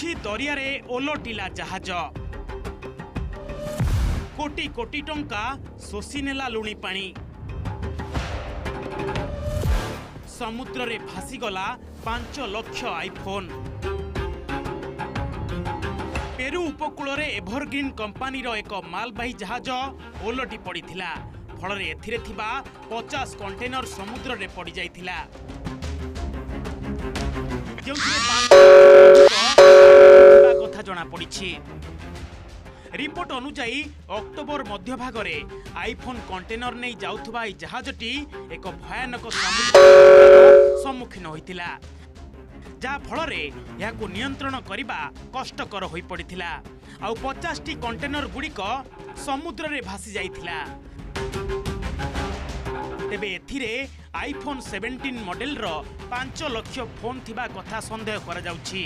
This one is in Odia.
ମଝି ଦରିଆରେ ଓଲଟିଲା ଜାହାଜ, କୋଟି କୋଟି ଟଙ୍କା ଶୋଷିନେଲା ଲୁଣି ପାଣି। ସମୁଦ୍ରରେ ଭାସିଗଲା 5 ଲକ୍ଷ ଆଇଫୋନ୍। ପେରୁ ଉପକୂଳରେ ଏଭରଗ୍ରିନ୍ କମ୍ପାନୀର ଏକ ମାଲବାହୀ ଜାହାଜ ଓଲଟି ପଡ଼ିଥିଲା। ଫଳରେ ଏଥିରେ ଥିବା 50 କଣ୍ଟେନର ସମୁଦ୍ରରେ ପଡ଼ିଯାଇଥିଲା, ଯେଉଁଥିରେ କଥା ଜଣାପଡ଼ିଛି। ରିପୋର୍ଟ ଅନୁଯାୟୀ, ଅକ୍ଟୋବର ମଧ୍ୟଭାଗରେ ଆଇଫୋନ୍ କଣ୍ଟେନର ନେଇ ଯାଉଥିବା ଏହି ଜାହାଜଟି ଏକ ଭୟାନକ ସମୁଦ୍ର ସମ୍ମୁଖୀନ ହୋଇଥିଲା, ଯାହାଫଳରେ ଏହାକୁ ନିୟନ୍ତ୍ରଣ କରିବା କଷ୍ଟକର ହୋଇପଡ଼ିଥିଲା ଆଉ 50ଟି କଣ୍ଟେନର ଗୁଡ଼ିକ ସମୁଦ୍ରରେ ଭାସି ଯାଇଥିଲା। ତେବେ ଏଥିରେ ଆଇଫୋନ୍ 17 ମଡେଲର 5 ଲକ୍ଷ ଫୋନ୍ ଥିବା କଥା ସନ୍ଦେହ କରାଯାଉଛି।